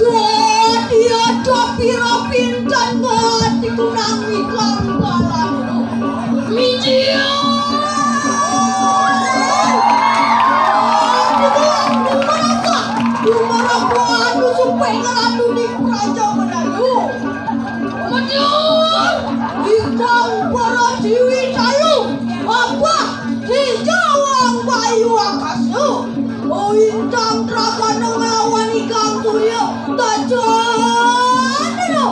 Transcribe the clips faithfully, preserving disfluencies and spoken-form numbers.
Dadi ada pira pinten ngerti kunang iklan balan. Mijil. Dumarapa, dumarapa anu supaya ngelatuni praja Melayu. Betul. Ingkang para dewi sayu, apa sijawang bayu akasa. Lintang tragana nglawan Ikang Surya, tajana.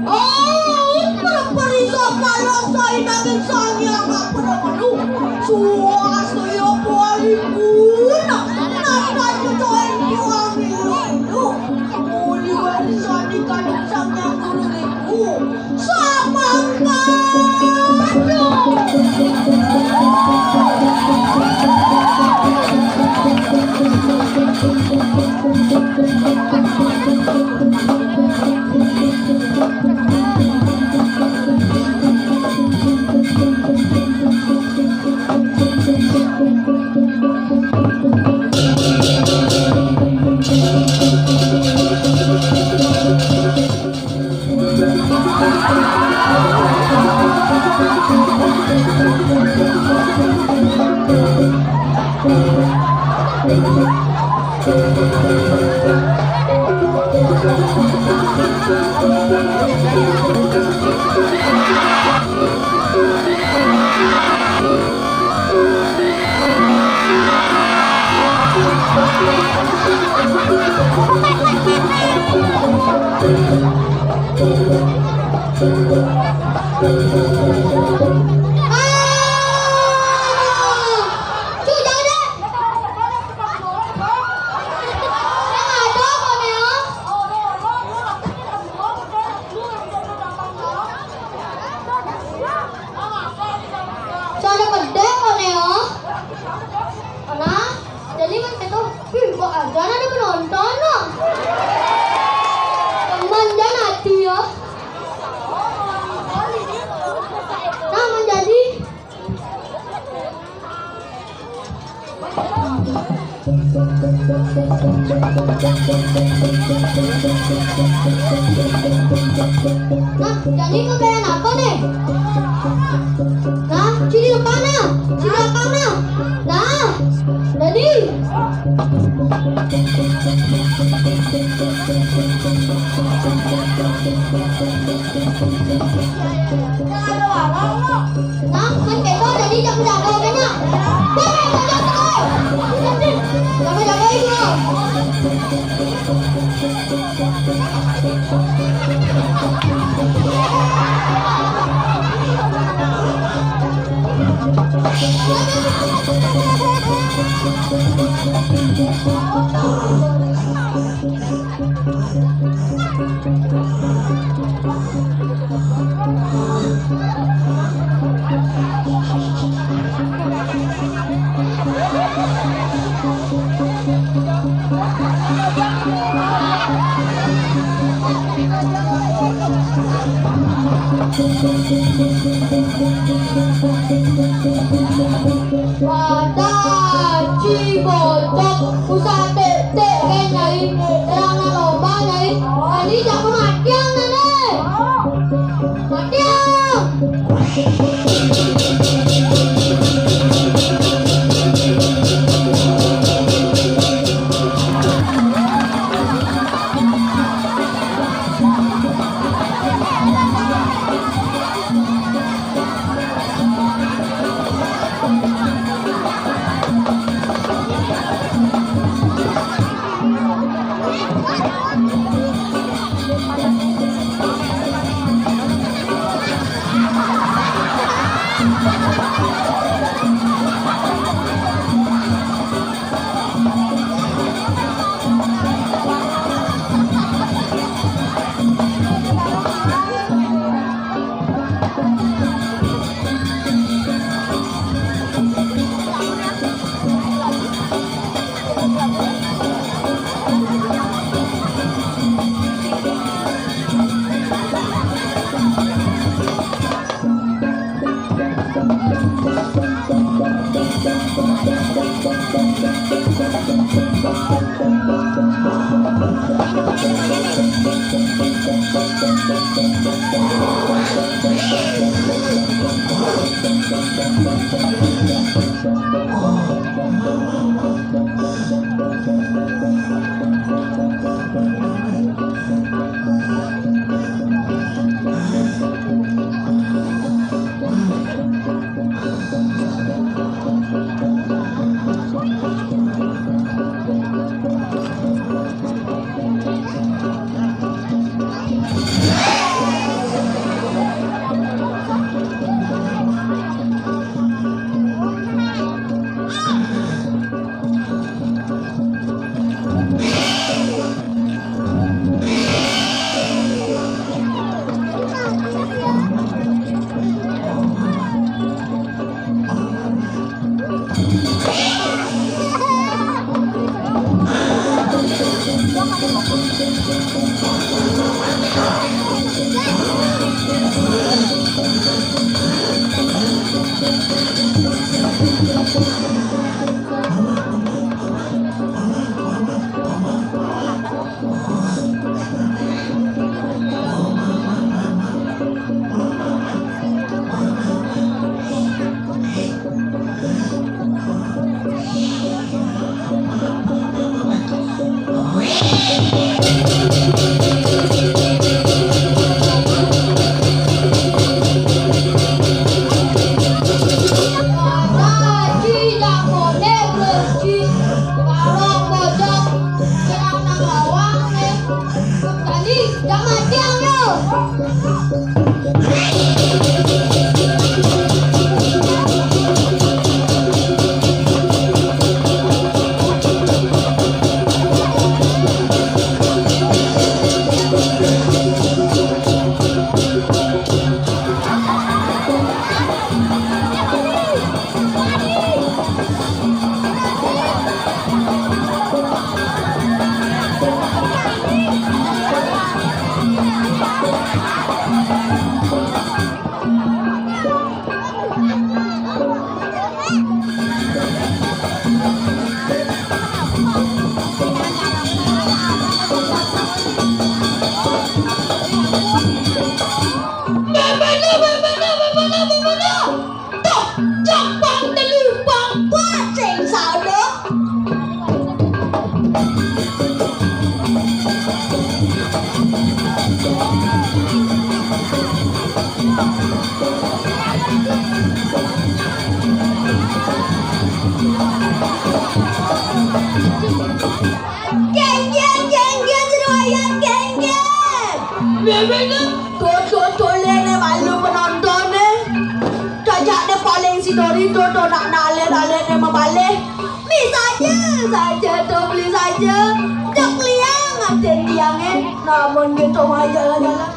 Oh, perperisa palasa inanging Sang Hyang Apramanu. Suwastaya pawalipun, natan cocoen puang milu. Muni warisan Ikang Sang Hyang Guru niku. Samangkana. Sing gedhe kok, Neo. Nah, jadi Mas itu, wih, kok ada, ada penonton, loh. Teman dan hati, ya. Nah, menjadi Nah, jadi pembayaran apa nih? Nah, sini depan nah, sini belakang nah. Nah, jadi. Nah, kan kepo jadi jago-jago kayaknya. Weh, jago-jago. Jago-jago itu. Wadah, ci bocok, usah tik-tik kae, Nyai. Ora ana lomba, Nyai. Ani jak kematian, Nene. Matian. Bebana, bebana, bebana, bebana. Tok, cok, pang telu, pang kuat sing salah. Geng, geng, geng, geng, sedoyo, geng, geng. Bebek, tuh, tuh, tuh, lene malu penonton, eh. Cacak deh paling si Dori tuh, tuh, nak nalen, nalen, eh, mebalik. Beli saja, saja, tuh, beli saja. Cek liang, ngatin liang, eh. Namun gitu, mah, jalan-jalan.